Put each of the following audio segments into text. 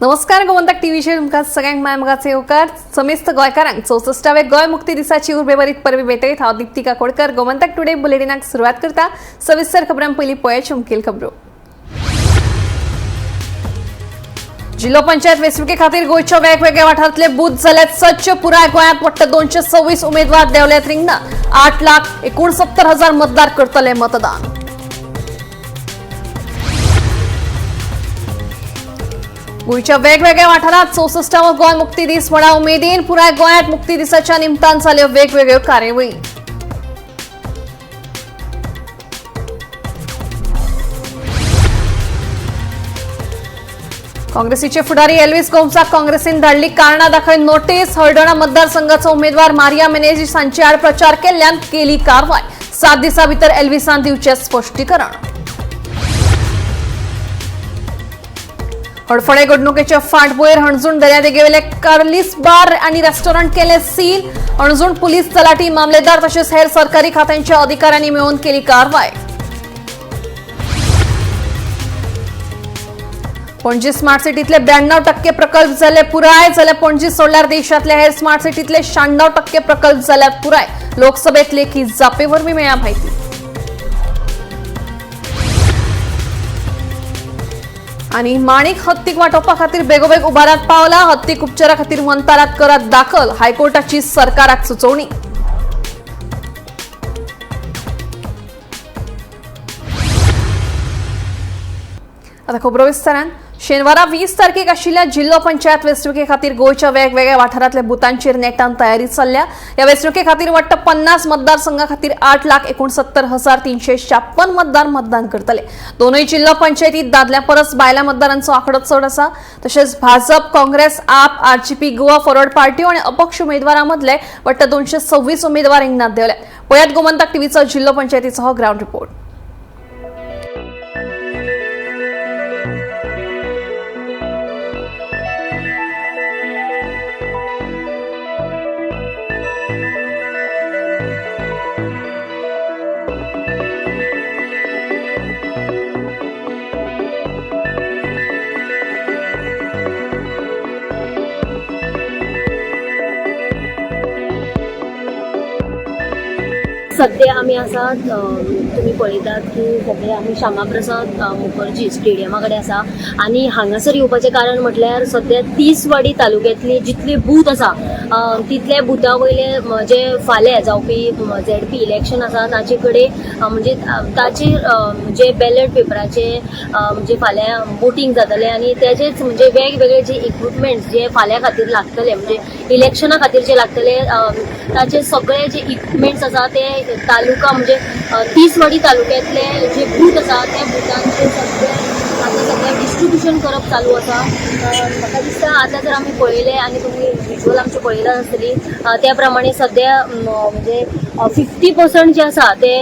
नमस्कार, गोमंतक टीव्हीचेर तुमकां सगळ्यांक माय मोगाचे येवकार. समेस्त गोंयकारांक 64व्या गोंय मुक्ती दिसाची उर्बेभरीत परबीं भेटयत हांव दीप्ती काकोडकर गोमंतक टुडे बुलेटिनाक सुरवात करता. सविस्तर खबरां पयलीं पळयाच्यो मुखेल खबरो. जिल्हो पंचायत वेंचणुके खातीर गोंयच्या वेगवेगळ्या वाठारांतले बूथ जाल्यात सज्ज. पुराय गोंयांत वट्ट 226 उमेदवार देंवल्यात रिंगणात. 8,69,000 मतदार करतले मतदान. गोंयच्या वेगवेगळ्या वाठारांत 64वो गोंय मुक्ती दीस व्हडा उमेदीन. पुराय गोंयांत मुक्ती दिसाच्या निमतान जाल्यो वेगवेगळ्यो कार्यावळी. काँग्रेसीचे फुडारी एल्विस गोम्साक काँग्रेसीन धाडली कारणां दाखय नोटीस. हळदोणा मतदारसंघाचो उमेदवार मारिया मेनेझीस हांचे आड प्रचार केल्ल्यान केली कारवाय. 7 दिसां भितर एल्विसान दिवचें स्पश्टीकरण. हडफडे घडणुकेच्या फाटभुंयेर हणजूण दर्यादेगेवेले कार्लिस बार आणि रेस्टॉरंट केले सील. हणजूण पुलीस, तलाठी, मामलेदार तसेच हेर सरकारी खात्यांच्या अधिकाऱ्यांनी मिळून केली कारवाय. पणजी स्मार्ट सिटीतले 92% प्रकल्प झाले पुराय. जाल्यार पणजी सोडल्यार देशातल्या हेर स्मार्ट सिटीतले 96% प्रकल्प जाल्यात पुराय. लोकसभेत लेखी जापे वरवीं मेळ्ळ्या म्हायती. आणि माणिक हत्तीक वाटोवपा खातीर बेगोबेग उबारात पावला. हत्तीक उपचारा खातीर वंतारात करात दाखल. हायकोर्टाची सरकाराक सुचोवणी. आता खबरो विस्तारान. शेनवारा 20 तारखेक आशिल्ल्या जिल्हो पंचायत वेंचणुके खातीर गोंयच्या वेगवेगळ्या वाठारांतल्या बुथांचेर नेटान तयारी चल्ल्या. ह्या वेंचणुके खातीर वट्ट 50 मतदारसंघा खातीर 8,69,356 मतदार मतदान करतले. दोनूय जिल्हो पंचायतीत दादल्या परस बायला मतदारांचो आंकडो चड आसा. तशेंच भाजप, काँग्रेस, आप, आरजीपी, गोवा फॉरवर्ड पार्टी आनी अपक्ष उमेदवारां मदले वट्ट 226 उमेदवार रिंगणात देंवले. पळयात गोमंतक टीव्हीचो जिल्हो पंचायतीचो हो ग्रावंड रिपोर्ट. सध्या आमी आसात, तुमी पळयतात की सध्या आमी श्यामाप्रसाद मुखर्जी स्टेडियमा कडेन आसा आनी हांगासर येवपाचें कारण म्हटल्यार सध्या तिसवाडी तालुक्यांतली जितले बूथ आसा तितले बुथा वयले जे फाल्यां जावपी झेडपी इलेक्शन आसा ताचे कडेन म्हणजे ताचेर जे बॅलट पेपराचे म्हणजे फाल्यां वोटींग जातलें आनी तेजेच म्हणजे वेगवेगळे जे इक्विपमेंट्स जे फाल्यां खातीर लागतले, म्हणजे इलेक्शना खातीर जे लागतले, ताचे सगळे जे इक्विपमेंट्स आसा ते तालुका म्हणजे तिसवाडी तालुक्यांतले जे बूथ आसा त्या बुथांचे सगळे आतां सगळें डिस्ट्रिब्युशन करप चालू आसा. म्हाका दिसता आतां जर आमी पळयलें आनी तुमी विज्युअल आमचें पळयलां आसतली, त्या प्रमाणे सद्या म्हणजे 50% जे आसा ते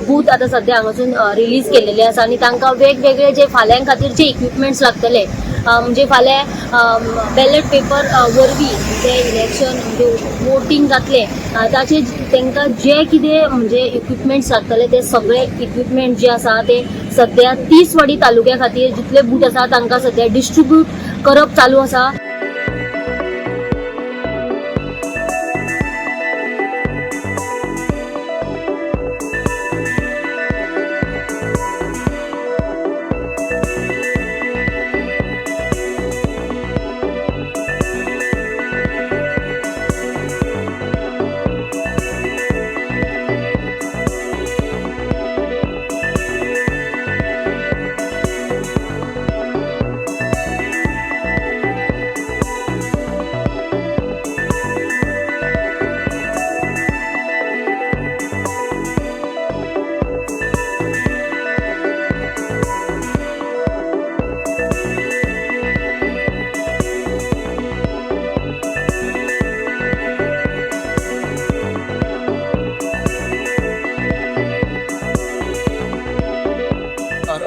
बूथ आतां सद्या हांगासून रिलीज केल्लेले आसा आनी तांकां वेगवेगळे जे फाल्यां खातीर जे इक्विपमेंट्स लागतले, म्हणजे फाल्यां बॅलट पेपर वरवीं जे इलेक्शन म्हणजे वोटींग जातलें, ताचे तांकां जे कितें म्हणजे इक्विपमेंट्स लागतले ते सगळे इक्विपमेंट जे आसा ते सद्या तिसवाडी तालुक्या खातीर जितले बूथ आसा तांकां सद्या डिस्ट्रिब्यूट करप चालू आसा.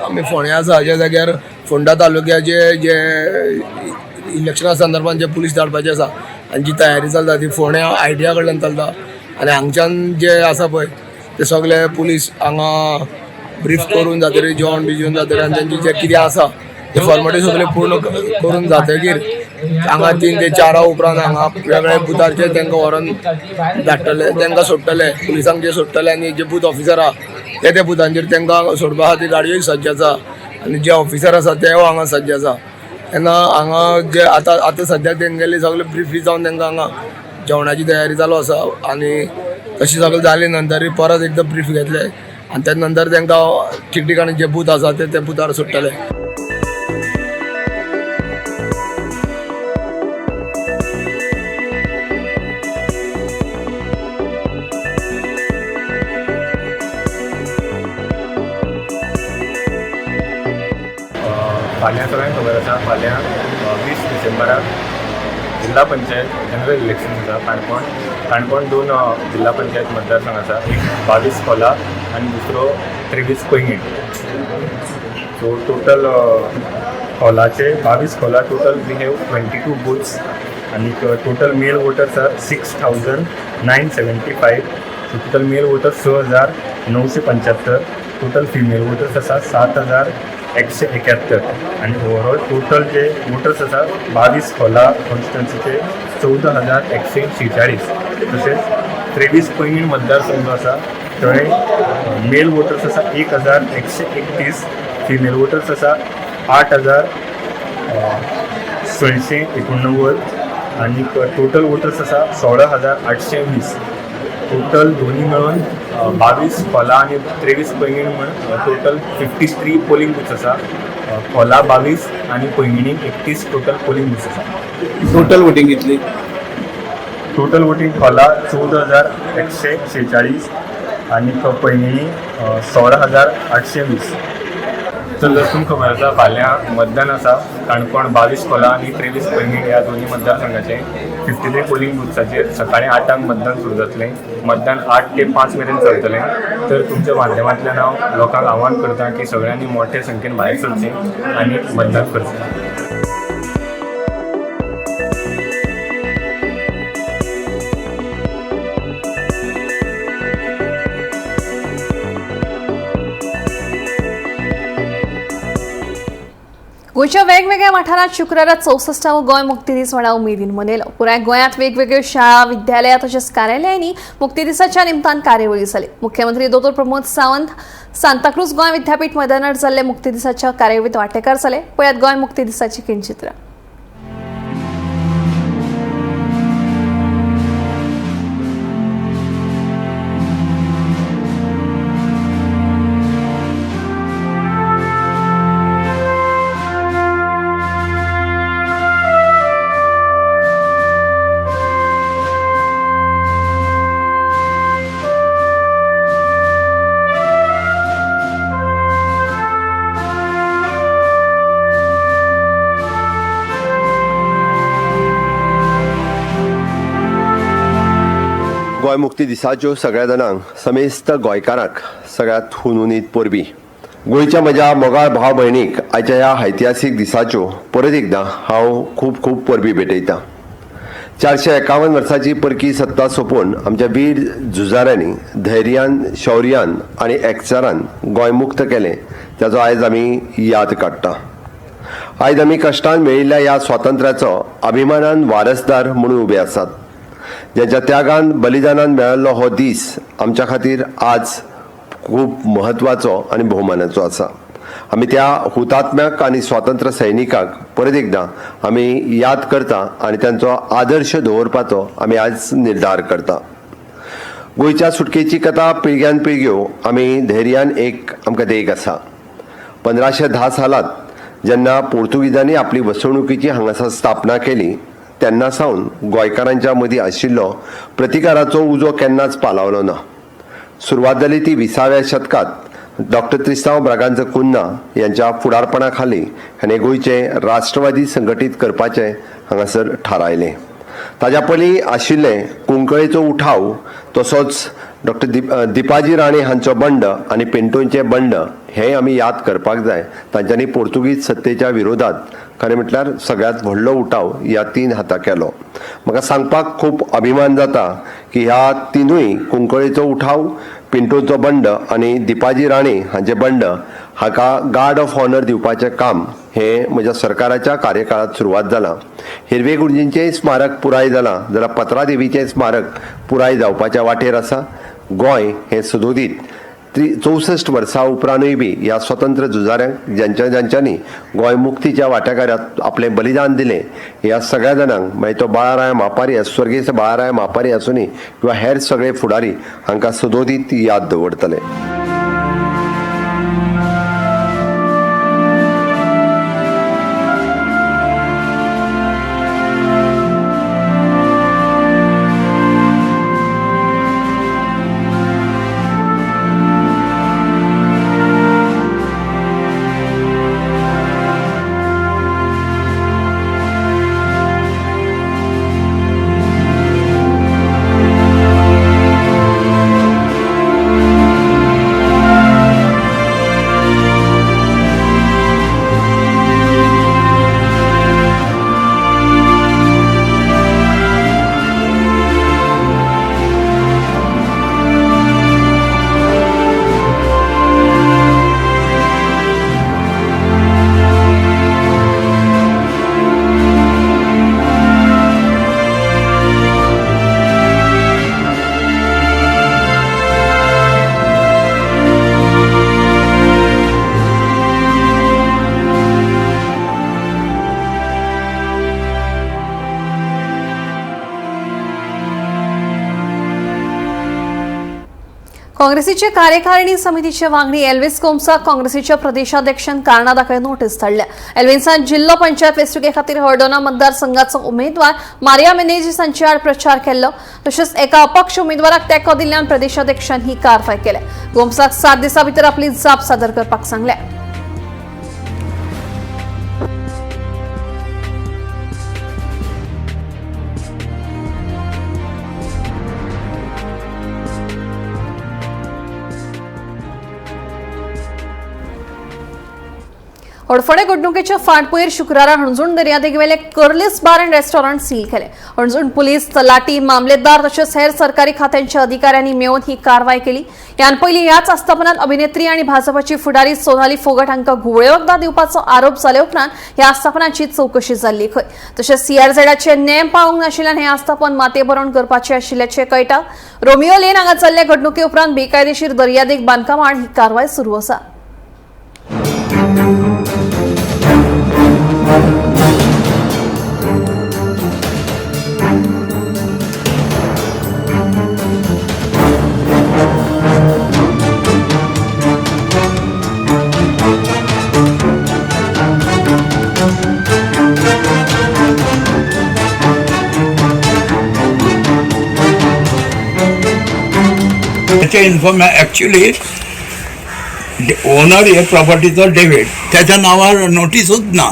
आमी फोंड्या आसा, ज्या जाग्यार फोंडा तालुक्याचे जे इलेक्शना संदर्भात जे पुलीस धाडपाचे आसा आनी जी तयारी चलता ती फोंड्या आयडिया कडल्यान चलता आनी हांगच्यान जे आसा पळय ते सगळे पुलीस हांगा ब्रीफ करून जातरी, जेवण बी जेवन जातरी आनी तेंचे जे कितें आसा ते फॉर्मेलिटी सगळे पूर्ण करून जातकीर हांगा 3 ते 4 उपरांत हांगा वेगळे बुथारचेर तांकां व्हरोन धाडटले, तांकां सोडटले, पुलिसांक जे सोडटले आनी जे बूथ ऑफिसर आहा ते त्या बुथांचेर तांकां सोडपा खातीर गाडयोय सज्ज आसा आनी जे ऑफिसर आसा तेय हांगा सज्ज आसा. तेन्ना हांगा जे आतां आतां सद्याक तेंगेली सगळे ब्रिफी जावन तांकां हांगा जेवणाची तयारी चालू आसा आनी तशी सगळें जाले नंतर परत एकदां ब्रीफ घेतले आनी त्या नंतर तांकां ठिकठिकाणी जे बूथ आसा ते त्या बुथार सोडटले. फाल्यां सगळ्यांक खबर आसा, फाल्यां 20 डिसेंबराक जिल्हा पंचायत जनरल इलेक्शन आसा. काणकोण काणकोण 2 जिल्हा पंचायत मतदारसंघ आसा, एक 22 खोला आनी दुसरो 23 पैंगीण. सो टोटल खोलाचे 22 खोला टोटल we have 22 booths आनी total male voters are 6975. So total male voters 6975, total female voters आसा 7171 आनी ओवरऑल टोटल जे वोटर्स आसा 22 खोला कॉन्स्टिट्युन्सीचे 14146. तशेंच 23 पैंगीण मतदारसंघ आसा थंय मेल वोटर्स आसा 1131, फिमेल वोटर्स आसा 8689 आनी टोटल वोटर्स आसा 16820. टोटल दोन्ही मेळून 22 खोला आनी 23 पैंगीण म्हण टोटल 53 पोलिंग बूथ्स आसा. खोला 22 आनी पैंगिणी 31 टोटल पोलिंग बूथ्स आसा. टोटल वोटिंग कितली? टोटल वोटिंग खोला 14146 आनी पैंगिणी 16820. तर जर तुमकां खबर आसा फाल्यां मतदान आसा काणकोण 22 खोला आनी 23 पैंगीण ह्या दोन्ही मतदारसंघाचे 53 पोलिंग बुथ्साचेर सकाळी 8 मतदान सुरू जातलें. मतदान 8 ते 5 मेरेन चलतलें. तर तुमच्या माध्यमांतल्यान हांव लोकांक आव्हान करता की सगळ्यांनी मोठे संख्येन भायर सरचें आनी मतदान करचें. गोंयच्या वेगवेगळ्या वाठारांत शुक्रारा 64वो गोंय मुक्ती दीस व्हडा उमेदीन मनयलो. पुराय गोंयांत वेगवेगळ्यो शाळा, विद्यालयां तशेंच कार्यालयांनी मुक्ती दिसाच्या निमतान कार्यावळी जाली. मुख्यमंत्री दोतोर प्रमोद सावंत सांताक्रूज गोंय विद्यापीठ मैदानार जाल्ले मुक्ती दिसाच्या कार्यावळीत वांटेकार जाले. पळयात गोंय मुक्ती दिसाची किणचित्रां. गोंय मुक्ती दिसाच्यो सगळ्या जाणांक, समेस्त गोंयकारांक सगळ्यांत हुनहुनीत परबी. गोंयच्या म्हज्या मोगाळ भाव भयणीक आयच्या ह्या ऐतिहासीक दिसाच्यो परत एकदां हांव खूब खूब परबी भेटयतां. 451 वर्सांची परकी सत्ता सोंपोवन आमच्या वीर झुजाऱ्यांनी धैर्यान, शौर्यान आनी एकचारान गोंय मुक्त केलें ताचो आयज आमी याद काडटा. आयज आमी कश्टान मेळिल्ल्या ह्या स्वातंत्र्याचो अभिमानान वारसदार म्हणून उबे आसात. ज्यांच्या त्यागान, बलिदानान मेळिल्लो हो दीस आमच्या खातीर आज खूब म्हत्वाचो आनी भोवमानाचो आसा. आमी त्या हुतात्म्याक आनी स्वातंत्र्य सैनिकांक परत एकदां आमी याद करता आनी तांचो आदर्श दवरपाचो आमी आज निर्धार करता. गोंयच्या सुटकेची कथा पिळग्यान पिळग्यो आमी धैर्यान एक आमकां देख आसा. 1510 सालांत जेन्ना पोर्तुगीजांनी आपली वसणुकीची हांगासर स्थापना केली तेन्ना सावन गोंयकारांच्या मदीं आशिल्लो प्रतिकाराचो उजो केन्नाच पालावलो ना. सुरवात जाली ती 20व्या शतकांत डॉक्टर त्रिस्तांव ब्रागांझ कुन्हा यांच्या फुडारपणा खाली हाणें गोंयचें राष्ट्रवादी संघटीत करपाचें हांगासर थारायलें. ताज्या पयलीं आशिल्लें कुंकळेचो उठाव, तसोच डॉक्टर दिपाजी राणे हांचो बंड आनी पेंटोंचें बंड हें आमी याद करपाक जाय. तांच्यांनी पोर्तुगीज सत्तेच्या विरोधात खरें म्हटल्यार सगळ्यांत व्हडलो उठाव ह्या 3 हाता केलो. म्हाका सांगपाक खूब अभिमान जाता की ह्या तिनूय कुंकळेचो उठाव, पिंटोचो बंड आनी दिपाजी राणे हांचे बंड हाका गार्ड ऑफ ऑनर दिवपाचें काम हें म्हज्या सरकाराच्या कार्यकाळांत सुरवात जालां. हिरवे गुरुजींचें स्मारक पुराय जालां जाल्यार पत्रादेवीचें स्मारक पुराय जावपाच्या वाटेर आसा. गोंय हें सदोदीत 64 वर्सां उपरांतूय बी ह्या स्वतंत्र झुजाऱ्यांक ज्यांच्या ज्यांच्यांनी गोंय मुक्तीच्या वांटेकारात आपलें बलिदान दिलें ह्या सगळ्या जाणांक, मागीर तो बाळाराय मापारी, स्वर्गेस्त बाळाराय मापारी आसूनी किंवा हेर सगळे फुडारी, हांकां सदोदीत याद दवरतले. काँग्रेसीचे कार्यकारिणी समितीचे वांगडी एल्विस गोम्साक काँग्रेसीच्या प्रदेशाध्यक्षान कारणां दाखय नोटीस धाडल्या. एल्विसान जिल्लो पंचायत वेंचणुके खातीर हळदोणा मतदारसंघाचो उमेदवार मारिया मेनेजीस हांचे आड प्रचार केल्लो. तशेंच एका अपक्ष उमेदवाराक तेंको दिल्ल्यान प्रदेशाध्यक्षान ही कारवाय केल्या. गोम्साक 7 दिसां भितर आपली जाप सादर करपाक सांगल्या. हडफडे घडणुकेच्या फाटभुंयेर शुक्रारा हणजूण दर्यादेगेवेले Curlies bar and restaurant seal केले. हणजूण पुलीस, तलाटी, मामलेदार तशेंच हेर सरकारी खात्यांच्या अधिकाऱ्यांनी मेळून ही कारवाय केली. ह्यान पयलीं ह्याच आस्थापनात अभिनेत्री आनी भाजपाची फुडारी सोनाली फोगट हांकां घुंवळे वखदां दिवपाचो आरोप जाले उपरांत ह्या आस्थापनाची चवकशी जाल्ली खंय. तशेंच सीआरझेडाचे नेम पाळूंक नाशिल्ल्यान हें आस्थापन मातये भरवण करपाचें आशिल्ल्याचें कळटा. रोमियो लेन हांगा जाल्ले घडणुके उपरांत बेकायदेशीर दर्यादेग बांदकामां आड ही कारवाय सुरू आसा. त्याचे इन्फॉर्म ॲक्च्युली ओनर हे प्रॉपर्टीचो डेव्हिड, त्याच्या नावार नोटीसूच ना.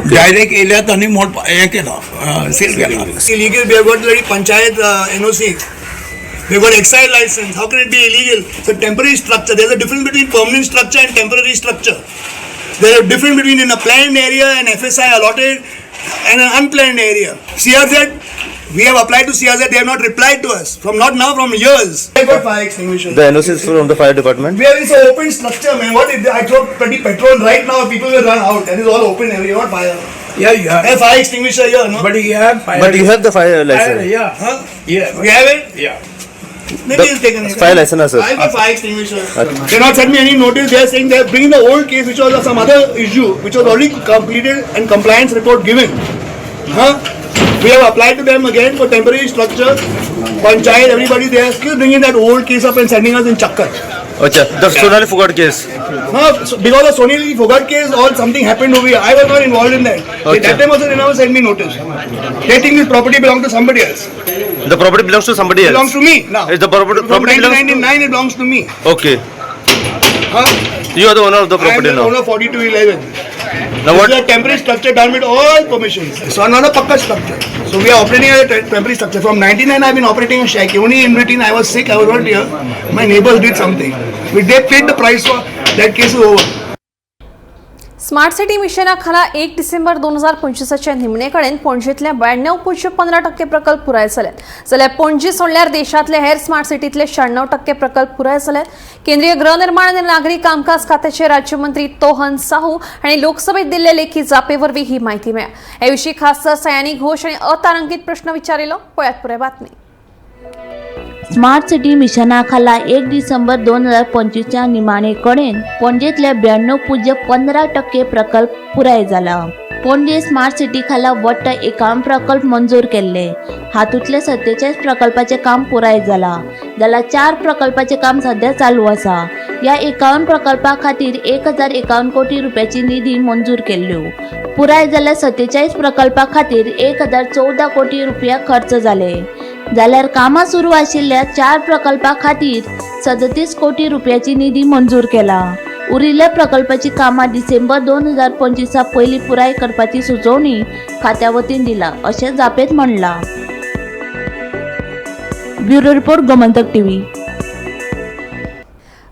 डायरेक्ट येयल्यात आनी मोड हें केलां, सील केलां. Illegal. We have got bloody panchayat NOC. We have got excise license. How can it be illegal? It's a temporary structure. There's a difference between permanent structure and temporary structure. There is a difference between in a planned area and FSI allotted and an unplanned area. CRZ, we have applied to CRZ. They have not replied to us. From not now, from years. I got fire extinguishers. The NOC is from the fire department. We are in so open structure, man. What if I throw bloody petrol right now? People will run out. That is all open area, not fire. Yeah, you have. There's fire extinguisher here, no? But you have fire. But you have the fire license. Yeah. Huh? Yeah. We have it? Yeah. Maybe it's taken. Fire license, sir. I got fire extinguisher. They not sent me any notice. They are saying they are bringing the old case, which was some other issue, which was already completed and compliance report given. Huh? We have applied to them again for temporary structure. Panchayat, everybody, they are still bringing that old case up and sending us in chakkar. Acha, the Sonali Fogart case. No, so because of Sonali Fogart case or something happened over here. I was not involved in that. Okay. That time also they never sent me notice. They think this property belongs to somebody else. The property belongs to somebody else. Belongs to me now. Is the From property belongs to? 1999 it belongs to me. Okay. Huh? You are the owner of the I am property the now. owner of 4211. Now This what? is a temporary structure done with all permissions. So not a pakka structure. So we are operating as a temporary structure. From 99 I have been operating a shack. Only in between I was sick, I was not here. My neighbors did something. They paid the price for that case is over. Smart city मिशना खाला 1 डिसेंबर 2025च्या निमणे कडेन पणजेंतले 92.15% प्रकल्प पुराय जाल्यात, जाल्यार पणजी सोडल्यार देशांतले हेर स्मार्ट सिटींतले 96% प्रकल्प पुराय जाल्यात. केंद्रीय गृहनिर्माण आनी नागरी कामकाज खात्याचे राज्यमंत्री तोहन साहू हांणी लोकसभेत दिल्ले लेखी जापे वरवीं ही म्हायती मेळ्ळ्या. हे विशीं खासदार सयानी घोष हांणी अतारांकीत प्रश्न विचारिल्लो. पळयात पुराय बातमी. स्मार्ट सिटी मिशना खाला 1 डिसेंबर 2025च्या निमाणे कडेन पणजेंतले 92.15% प्रकल्प पुराय जाला. पणजे स्मार्ट सिटी खाला वट्ट 51 प्रकल्प मंजूर केल्ले. हातूंतले 47 प्रकल्पाचें काम पुराय जाला, जाल्यार 4 प्रकल्पाचें काम सध्या चालू आसा. ह्या 51 प्रकल्पा खातीर 1051 कोटी रुपयाची निधी मंजूर केल्ल्यो. पुराय जाल्ल्या 47 प्रकल्पा खातीर 1014 कोटी रुपया खर्च जाले, जाल्यार कामां सुरू आशिल्ल्या 4 प्रकल्पा खातीर 37 कोटी रुपयाची निधी मंजूर केला. उरिल्ल्या प्रकल्पाची कामां डिसेंबर 2025 पयलीं पुराय करपाची सुचोवणी खात्या वतीन दिला, अशें जापेंत म्हणलां. Bureau report, Gomantak TV.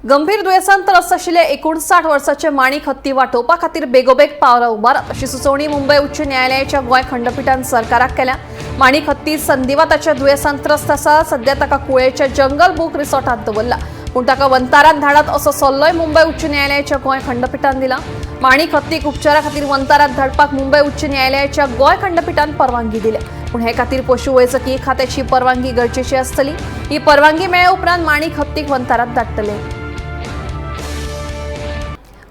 गंभीर दुयेंसान त्रस्त आशिल्ले 59 वर्साचे माणिक हत्ती वाटोवपा खातीर बेगोबेग पावलां उबारात, अशी सुचोवणी मुंबय उच्च न्यायालयाच्या गोंय खंडपिठान सरकाराक केल्या. माणिक हत्ती संधिवाताच्या दुयेंसान त्रस्त आसा. सध्या ताका कुळेच्या जंगल बुक रिसॉर्टांत दवरला, पूण ताका वंतारात धाडात असो सल्लोय मुंबय उच्च न्यायालयाच्या गोंय खंडपिठान दिला. माणिक हत्तीक उपचारा खातीर वंतारात धाडपाक मुंबय उच्च न्यायालयाच्या गोंय खंडपिठान परवानगी दिल्या, पूण हे खातीर पशुवैजकी खात्याची परवानगी गरजेची आसतली. ही परवानगी मेळ्ळे उपरांत माणिक हत्तीक वंतारात धाडटले.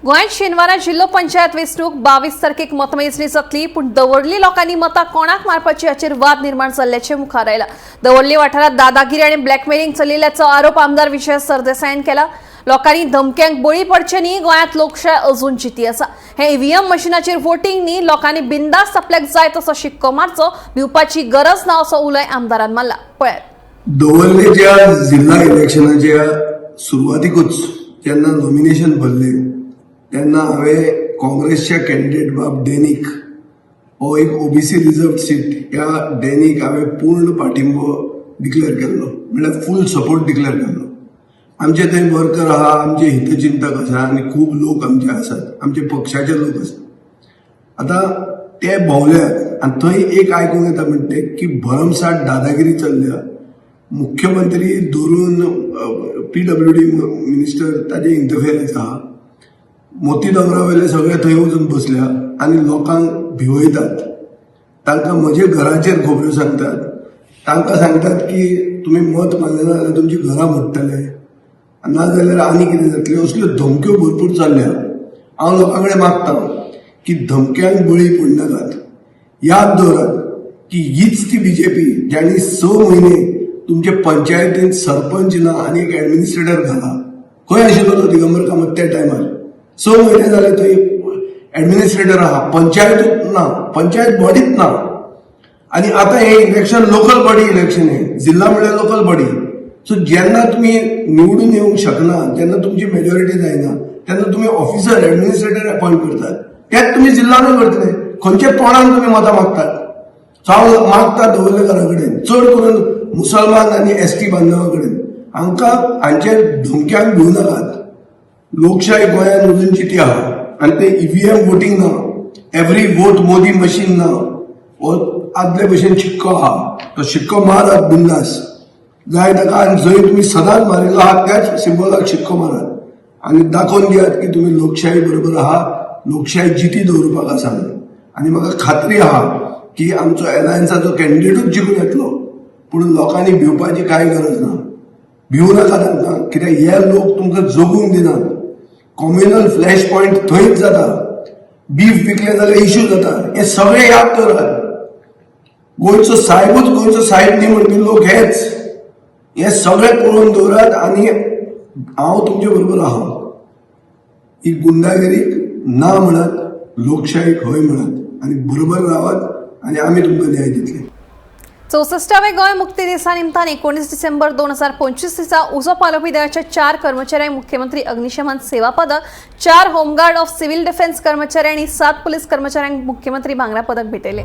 गोंयांत शेनवारा जिल्लो पंचायत वेंचणूक 22 तारखेक मतमेजणी जातली, पूण दवर्ली लोकांनी मतां कोणाक मारपाची हाचेर वाद निर्माण जाल्ल्याचें मुखार आयला. दवर्ली वाठारांत दादागिरी आनी ब्लॅकमेलिंग चलिल्ल्याचो आरोप आमदार विजय सरदेसायान केला. लोकांनी धमक्यांक बळी पडचे न्ही, गोंयांत लोकशाय अजून जिती आसा. हे ईव्हीएम मशिनाचेर वोटींग न्ही, लोकांनी बिंदास्त आपल्याक जाय तसो शिक्को मारचो, भिवपाची गरज ना, असो उलोय आमदारान मारला. पळयात. दवर्लेच्या जिल्हा इलेक्शनाच्या सुरवातीकूच जेन्ना नॉमिनेशन भरलें तेन्ना हांवें काँग्रेसच्या कॅन्डिडेट बाब डॅनीक हो एक ओबीसी रिजर्व सीट, ह्या डॅनीक हांवें पूर्ण पाठिंबो डिक्लेअर केल्लो, म्हणल्यार फूल सपोर्ट डिक्लेअर केल्लो. आमचे थंय वर्कर आहा, आमचे हितचिंतक आसा आनी खूब लोक आमचे आसात, आमचे पक्षाचे लोक आसात. आतां ते भोंवल्यात आनी थंय एक आयकूंक येता म्हणटे की भरमसाठ दादागिरी चल्ल्या. मुख्यमंत्री धरून पीडब्ल्यूडी मिनिस्टर ताजे इंटरफेरन्स आहा. मोती दोंगरा वयले सगळे थंय वचून बसल्या आनी लोकांक भिवयतात. तांकां म्हजे घराचेर खबऱ्यो सांगतात. तांकां सांगतात की तुमी मत मारलें ना जाल्यार तुमची घरां मोडटले, ना जाल्यार आनी कितें जातलें. असल्यो धमक्यो भरपूर चल्ल्या. हांव लोकां कडेन मागता की धमक्यांक बळी पडनाकात. याद दवरात की हीच ती बीजेपी ज्यांनी 6 म्हयने तुमचे पंचायतीन सरपंच ना आनी एक एडमिनिस्ट्रेटर घाला. खंय आशिल्लो तो दिगंबर कामत त्या टायमार? 6 म्हयने जाले थंय एडमिनिस्ट्रेटर आहा, पंचायतूच ना, पंचायत बॉडीच ना. आनी आतां हें इलेक्शन लोकल बॉडी इलेक्शन, हें जिल्हा म्हणल्यार लोकल बॉडी. सो जेन्ना तुमी निवडून येवंक शकना, जेन्ना तुमची मेजॉरिटी जायना, तेन्ना तुमी ऑफिसर एडमिनिस्ट्रेटर अपॉयंट करतात. तेच तुमी जिल्हानूय करतले. खंयच्या तोंडान तुमी मतां मागतात? सो हांव मागता दवर्लेकारा कडेन, चड करून मुसलमान आनी एसटी बांधवा कडेन, हांकां हांचे धमक्यांक भिवू नाकात. लोकशाय गोंयांत अजून जिती आहा आनी ते ईव्हीएम वोटींग ना, एवरी वोट मोदी मशीन ना. हो आदले भशेन शिक्को आहा, तो शिक्को मारात बिंदास जाय ताका आनी जंय तुमी सदांच मारिल्लो आहा त्याच सिंबॉलाक शिक्को मारात आनी दाखोवन दियात की तुमी लोकशाही बरोबर आहा, लोकशाही जिती दवरपाक आसा म्हणून. आनी म्हाका खात्री आहा की आमचो एलायन्साचो कॅन्डिडेटूच जिखून येतलो. पूण लोकांनी भिवपाची कांय गरज ना. भिवू नाका तांकां, कित्याक हे लोक तुमकां जगूंक दिनात. कॉम्युनल फ्लॅश पॉयंट थंयच जाता. बीफ विकले जाल्यार इश्यू जाता. हे सगळे याद दवरात. गोंयचो साहेबूच गोंयचो साहेब न्ही म्हणपी लोक हेच. हे सगळे पळोवन दवरात आनी हांव तुमचे बरोबर आहा. ही गुंडागिरीक ना म्हणत, लोकशाहीक हय म्हणत आनी बरोबर रावात आनी आमी तुमकां न्याय दितले. 64व्या गोंय मुक्ती दिसा निमतान 19 डिसेंबर 2025 दिसा उजो पालोवपी दळाच्या 4 कर्मचाऱ्यांक मुख्यमंत्री अग्निशमन सेवा पदक, 4 home guard of civil defence कर्मचारी आनी 7 पुलीस कर्मचाऱ्यांक मुख्यमंत्री भांगरा पदक भेटयले.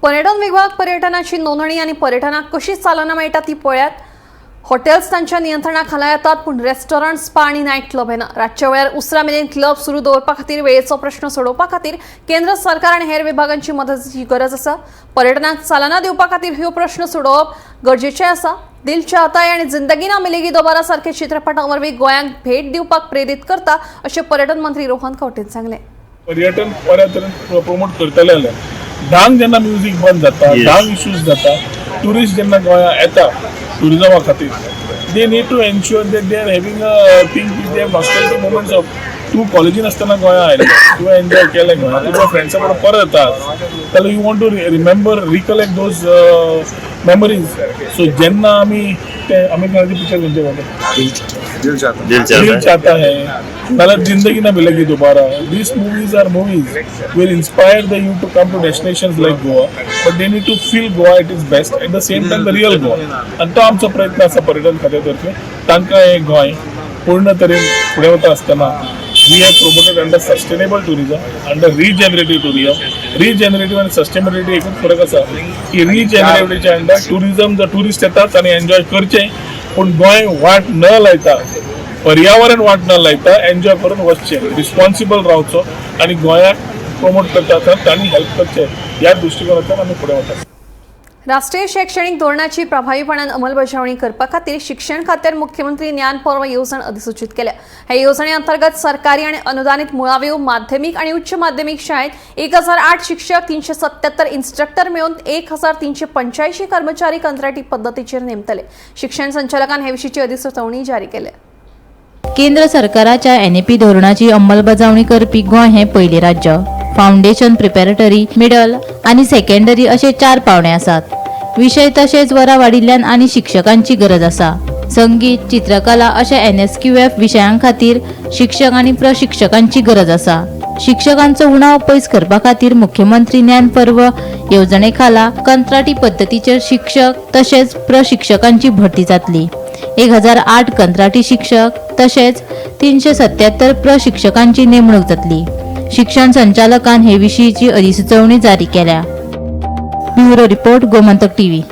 पर्यटन विभाग पर्यटनाची नोंदणी आनी पर्यटनाक कशी चालना मेळटा ती पळयात. हॉटेल्स तांच्या नियंत्रणा खाला येतात, पूण रेस्टॉरंट, स्पा आनी नायट क्लब येना. रातच्या वेळार उसरा मेरेन क्लब सुरू दवरपा खातीर वेळेचो प्रश्न सोडोवपा खातीर केंद्र सरकार आनी हेर विभागांची मदतीची गरज आसा. पर्यटनाक चालना दिवपा खातीर ह्यो प्रश्न सोडोवप गरजेचें आसा. दिल चाहता है आनी जिंदगी ना मिलेगी दोबारा सारखे चित्रपटां वरवीं गोंयांक भेट दिवपाक प्रेरीत करता अशें पर्यटन मंत्री रोहन खंवटेन सांगलें. पर्यटन बऱ्या तरेन प्रमोट करतले जाल्यार धांक जेन्ना म्युजीक बंद जाता, धांक इश्यूज जाता, ट्युरिस्ट जेन्ना गोंया येता ट्युरिजमा खातीर, they need to ensure that they are having a thing which they have nostalgic moments of. तूं कॉलेजीन आसतना गोंया आयलें, तुवें एन्जॉय केलें गोंया, तुज्या फ्रेंड्सां बरोबर परत येता जाल्यार you want to remember, recollect those memories. So जेन्ना आमी ते आमी कोणाचे पिक्चर खंयचे जाता, दिल चाहता है नाल्यार जिंदगी ना मिलेगी दोबारा, these movies are movies will inspire the youth to come to destinations like Goa, but they need to feel Goa at its best, at the same time the real Goa. आनी तो आमचो प्रयत्न आसा पर्यटन खात्या तर्फे. तांकां हें गोंय पूर्ण तरेन फुडें वता आसतना we have promoted under sustainable tourism, under regenerative tourism. Regenerative आनी सस्टेनेबिलिटी एकूच फरक आसा की रिजनरेटिव्हच्या अंडर टुरिझम जर ट्युरिस्ट येतात आनी एन्जॉय करचें, पूण गोंय वाट न लायता, पर्यावरण वाट न लायता एन्जॉय करून वचचें, रिस्पॉन्सिबल रावचो आनी गोंयाक प्रमोट करता आसतना तांणी हेल्प करचें, ह्या दृश्टिकोनांतल्यान आमी फुडें वतात. राष्ट्रीय शैक्षणिक धोरणाची प्रभावीपणान अंमलबजावणी करपा खातीर शिक्षण खात्यान मुख्यमंत्री ज्ञान पर्व येवजण अधिसूचित केल्या. ह्या येवजणे अंतर्गत सरकारी आणि अनुदानित मुळाव्यो, माध्यमिक आणि उच्च माध्यमिक शाळेत 1008 शिक्षक, 377 इन्स्ट्रक्टर मेळून 1385 कर्मचारी कंत्राटी पद्दतीचेर नेमतले. शिक्षण संचालकान हे विशींची अधिसुचोवणी जारी केल्या. केंद्र सरकाराच्या एनईपी धोरणाची अंमलबजावणी करपी गोंय हें पयलें राज्य. फावंडेशन, प्रिपॅरेटरी, मिडल आनी सेकंडरी असे चार पावणे आसात. विशय तशेंच वरां वाडिल्ल्यान आनी शिक्षकांची गरज आसा. संगीत, चित्रकला अशा एनएसक्यूएफ विशयां खातीर शिक्षक आनी प्रशिक्षकांची गरज आसा. शिक्षकांचो उणाव पयस करपा खातीर मुख्यमंत्री ज्ञान पर्व येवजणे खाला कंत्राटी पद्दतीचेर शिक्षक तशेंच प्रशिक्षकांची भरती जातली. 1008 कंत्राटी शिक्षक तशेंच 377 प्रशिक्षकांची नेमणूक जातली. शिक्षण संचालकान हे विशींची अधिसुचोवणी जारी केल्या. Bureau report, Gomantak TV.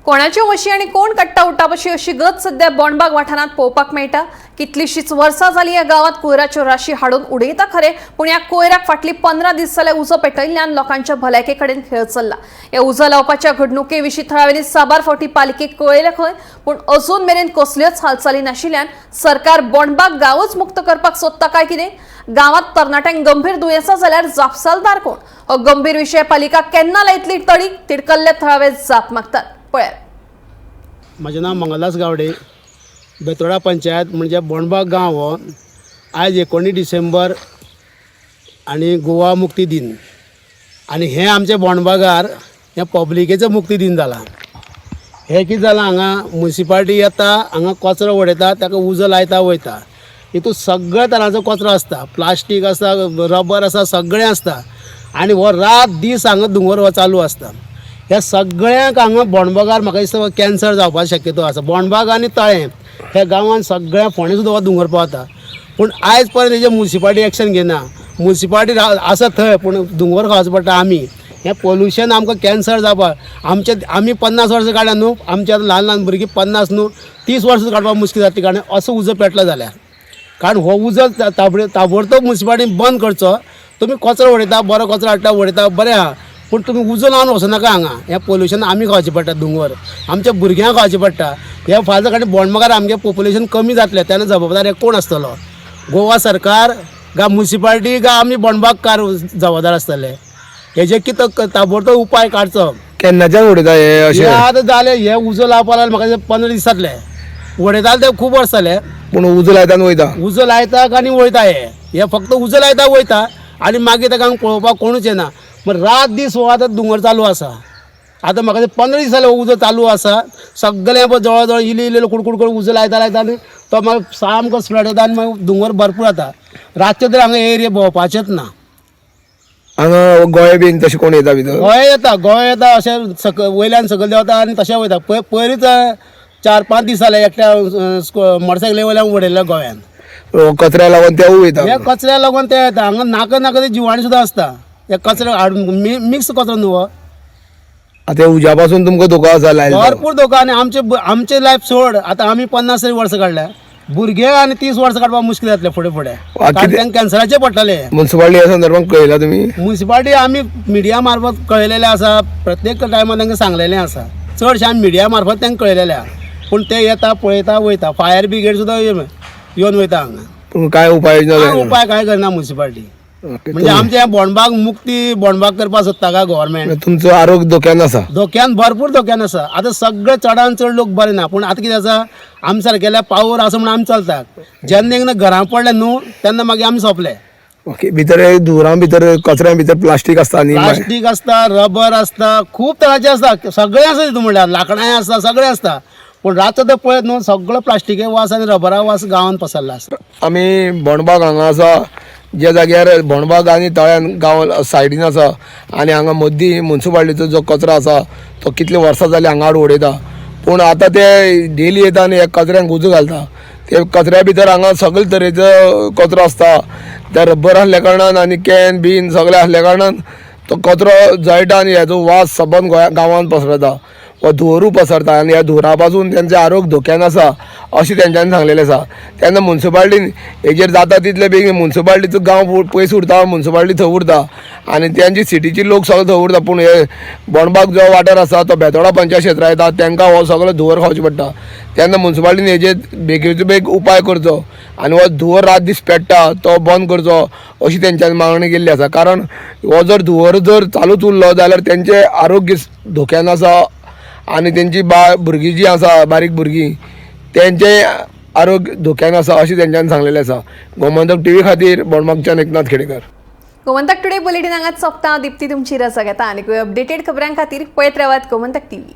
कोणाच्यो म्हशी आनी कोण काडटा उठाबशी अशी गत सध्या बोंडबाग वाठारांत पळोवपाक मेळटा. कितलीशीच वर्सां जाली ह्या गांवांत कोयराच्यो राशी हाडून उडयता खरें, पूण ह्या कोयराक फाटली 15 दीस जाले उजो पेटयल्ल्यान लोकांच्या भलायके कडेन खेळ चल्ला. ह्या उजो लावपाच्या घडणुके विशीं थळाव्यांनी साबार फावटी पालिकेक कळयलें खंय, पूण अजून मेरेन कसल्योच हालचाली नाशिल्ल्यान सरकार बोंडबाग गांवच मुक्त करपाक सोदता काय कितें? गांवांत तरणाट्यांक गंभीर दुयेंसां जाल्यार जापसालदार कोण? हो गंभीर विशय पालिका केन्ना लायतली तडीक? तिडकल्ले थळावे जाप मागतात. पळयात. म्हजें नांव मंगलदास गावडे, बेतोडा पंचायत म्हणजे बोंडबाग गांव हो. आयज 19 डिसेंबर आनी गोवा मुक्ती दिन आनी हें आमच्या बोंडबागार हें पब्लिकेचो मुक्ती दिन जाला. हें कितें जालां, हांगा मुन्सिपाल्टी येता, हांगा कचरो उडयता, ताका उजो लायता वयता. हितून सगळ्या तरांचो कचरो आसता, प्लास्टीक आसता, रबर आसा, सगळें आसता आनी हो रात दीस हांगा धुंवर हो चालू आसता. ह्या सगळ्यांक हांगा बोंडबागार म्हाका दिसता कॅन्सर जावपाची शक्यता आसा. बोंडबाग आनी तळें ह्या गांवांत सगळ्या फोंडें सुद्दां हो धुंवर पावता, पूण आयज पर्यंत हेजेर मुन्सिपाल्टी एक्शन घेना. मुन्सिपाल्टी आसा थंय, पूण धुंवर खावचो पडटा आमी. हें पोल्युशन आमकां कॅन्सर जावपाक आमचे आमी 50 वर्सां काडल्या न्हू, आमच्या आतां ल्हान ल्हान भुरगीं 50 न्हू 30 वर्सां काडपाक मुश्कील जातली, कारण असो उजो पेटलो जाल्यार. कारण हो उजो ताबडतोब मुन्सिपाल्टीन बंद करचो. तुमी कचरो उडयता, बरो कचरो हाडटा उडयता, बरें आहा, पूण तुमी उजो लावन वचनाका हांगा. हें पोल्युशन आमी खावचें पडटा, धुंवर आमच्या भुरग्यांक खावचें पडटा. हे फाल्यां कारण बोंडबागार आमगे पोपुलेशन कमी जातलें तेन्ना जबाबदार हे कोण आसतलो? गोवा सरकार गा मुन्सिपाल्टी गा आमी बोंडबागकार जबाबदार आसतले? हेजे कितें ताबडतोब उपाय काडचो. केन्नाच्यान उडयता हे हे अशें? आतां जालें, हे उजो लावपा लागले म्हाका 15 दीस जातले. उडयताले ते खूब वर्स जाले. पूण उजो लायता आनी वयता. उजो लायता आनी वयता. हे हे फक्त उजो लायता वयता आनी मागीर ताका पळोवपाक कोणूच येना. पूण रात दीस हो आतां धुंवर चालू आसा. आतां म्हाका 15 दीस जाले हो उजो चालू आसा. सगळें पळय जवळ जवळ इल्ले इल्ले कुडकुड करून उजो लायता लायता आनी तो मागीर सामको स्प्रेड जाता आनी मागीर धुंवर भरपूर जाता. रातचें तर हांगा एरिया भोंवपाचेंच ना. हांगा गोंय बीन तशें कोण येता भितर? गोंय येता, गोंय येता, अशें सक वयल्यान सकयल देंवता आनी तशें वयता. पयर पयरूच 4-5 दीस जाले एकट्या मोटरसायकली वयल्यान उडयल्ले गोंयान. कचऱ्या लागून तेवूय वयता. हे कचऱ्या लागून ते येता. हांगा नाका नाका ते जिवाणी सुद्दां आसता. हे कचरो हाडून मिक्स कचरो न्हू हो. आतां उज्या पासून तुमकां धोको आसा लायला भरपूर धोको. आनी आमचे आमचे लायफ सोड, आतां आमी 50 तरी वर्सां काडल्या, भुरगे आनी 30 वर्सां काडपाक मुश्कील जातलें फुडें फुडें, कारण तांकां कॅन्सराचे पडटले. मुन्सिपालिटी ह्या संदर्भात कळयला तुमी? मुन्सिपालिटी आमी मिडिया मार्फत कळयलेलें आसा, प्रत्येक टायमार तांकां सांगलेलें आसा, चडशें आमी मिडिया मार्फत तांकां कळयलेलें आसा. पूण ते येता पळयता वयता, फायर ब्रिगेड सुद्दां येवन वयता हांगा. पूण काय उपाय योजना? उपाय काय करना मुन्सिपालिटी. म्हणजे आमचे बोंडबाग मुक्ती बोंडबाग करपाक सोदता काय गव्हर्मेंट? तुमचो आरोग्य धोक्यान आसा? धोक्यान, भरपूर धोक्यान आसा. आतां सगळे चडान चड लोक बरे ना, पूण आतां कितें आसा, आम सारकेल्या पावर आसा म्हणून आमी चलतात. जेन्ना एकदां घरां पडले न्हू तेन्ना मागीर आमी सोंपले. ओके, भितर धुवरां भितर कचऱ्या भितर प्लास्टीक आसता न्ही? प्लास्टीक आसता, रबर आसता, खूब तरांचे आसता, सगळें आसा तितून, म्हणल्यार लांकडांय आसता, सगळें आसता. पूण रातचो तर पळयत न्हू सगळो प्लास्टिके वास आनी रबरा वास गांवांत पसरला आसता. आमी बोंडबाग हांगा आसा, ज्या जाग्यार बोंडबाग आनी तळ्यान गांव सायडीन आसा आनी हांगा मद्दी मुन्सिपालिटीचो जो कचरो आसा तो कितले वर्सां जाली हांगा हाडून उडयता, पूण आतां ते डेली येता आनी ह्या कचऱ्यांक उजो घालता. ते कचऱ्या भितर हांगा सगळे तरेचो कचरो आसता. ते रबर आसल्या कारणान आनी can been सगळें आसल्या कारणान तो कचरो जळटा आनी हेजो वास सबंद गोंया गांवांत पसरता, हो धुंवरू पसरता आनी ह्या धुंवरा पासून तेंचें आरोग्य धोक्यान आसा अशें तेंच्यांनी सांगलेलें आसा. तेन्ना मुन्सिपालिटीन हेजेर जाता तितले बेगीन, मुन्सिपालिटीचो गांव पयस उरता, मुन्सिपालिटी थंय उरता आनी तेंची सिटीची लोक सगळे थंय उरता. पूण हे बोंडबाग जो वाठार आसा तो बेतोडा पंचायत क्षेत्रां येता, तांकां हो सगळो धुंवर खावचो पडटा. तेन्ना मुन्सिपालिटीन हेजेर बेगीन बेग उपाय करचो आनी हो धुंवर रात दीस पेट्टा तो बंद करचो अशी तेंच्यांनी मागणी केल्ली आसा. कारण हो जर धुंवर जर चालूच उरलो जाल्यार तेंचें आरोग्य धोक्यान आसा आनी तेंची भुरगीं जीं आसा बारीक भुरगीं तेंचें आरोग्य धोक्यान आसा अशें तेंच्यांनी सांगलेलें आसा. गोमंतक टीव्ही खातीर बोंडबागच्यान एकनाथ खेडेकर. गोमंतक टुडे बुलेटिन हांगाच सोंपता. दीप्ती तुमची रजा घेता आनी अपडेटेड खबरां खातीर पळयत रावात गोमंतक टीव्ही.